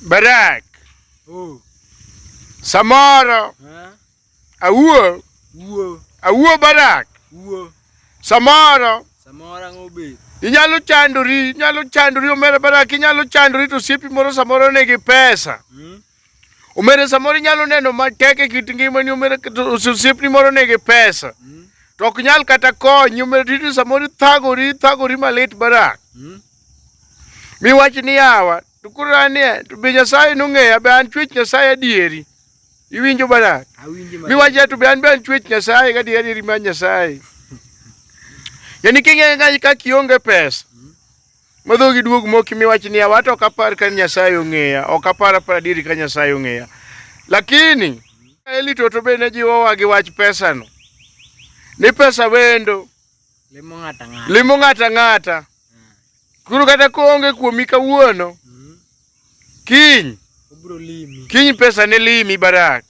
Barak. Oh. Samoro. Eh? Awuo. Wuo. Awuo Barak. Wuo. Samoro. Samoro ang'o be? Inyalo chandori, inyalo chandori omera Barak, inyalo chandori to osiepi moro samoro nigi pesa. Omera samoro inyalo neno matek e kit ngimani omera to osiepni moro nigi pesa. To ok nyal kata konyi omera tinde samoro ithagori, ithagori malit Barak. Miwach ni yawa, to koro an nie, to be Nyasaye nong'eya, be an chwech Nyasaye adieri. Iwinjo bana? Awinji maler. Miwach ya to be an be an chwech Nyasaye gadieri adieri mar Nyasaye. Yani king'e ka ka kionge pesa. Ma dhogi duog moki miwach ni yawa to ok apar ka Nyasaye ong'eya, ok apar apar adieri ka Nyasaye ong'eya. Lakini Eli toto be ne jiwowa gi wach pesano. Ni pesa wendo. Limo ng'ata ng'ata. Limo ng'ata ng'ata. Koro kata koonge kuomi kawuono, kiny Obro limi. kiny pesa ne limi Barak.